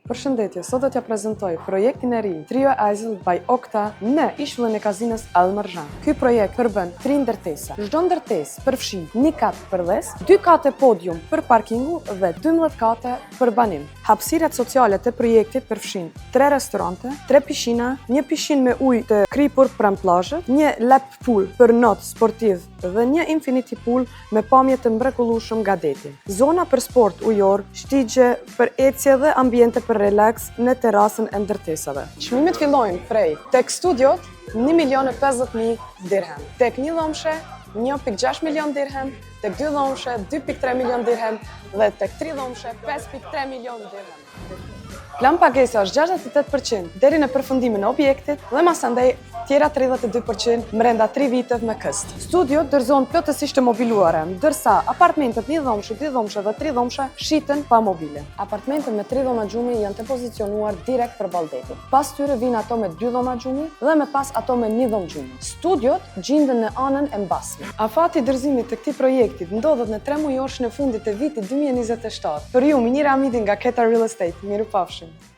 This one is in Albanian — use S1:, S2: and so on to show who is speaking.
S1: Përshëndetje, sot do t'ja prezentoj projektin e ri Trio Isle by Okta në ishullin e kazinës Al Marjan. Ky projekt përbën tri ndërtesa. Çdo ndërtesë përfshin një kat përdhes, dy kate podium për parkingu dhe 12 kate për banim. Hapësirat sociale të projektit përfshin tre restorante, tre pishina, një pishinë me ujë të kripur pranë plazhit, një lap pool për not sportiv dhe një infinity pool me pamje të mrekullueshëm nga deti. Zona për sport ujor, shtigje për ecje dhe ambiente për relaks në terasën e ndërtesave. Çmimet fillojnë prej tek studiot 1 milion e 50 mijë dirhem, tek një dhomshe 1.6 milion dirhem, tek dy dhomshe 2.3 milion dirhem dhe tek tri dhomshe 5.3 milion dirhem. Plan pagesa është 68% deri në përfundimin e objektit dhe masandej tjera 32% mrenda 3 viteve me këst. Studiot dorëzohen plotësisht të mobiluara, ndërsa apartmentet një dhomshe, dy dhomshe dhe tri dhomshe shiten pa mobile. Apartmentet me tri dhoma gjumi janë të pozicionuar direkt përballë detit. Pas tyre vijnë ato me dy dhoma gjumi dhe me pas ato me një dhomë gjumi. Studiot gjinden në anën e mbasme. Afati i dorëzimit të këtij projektit ndodhet në tre mujorshin e fundit të vitit 2027. Për ju, Minira Amidi nga Keta Real Estate. Mirupafshim.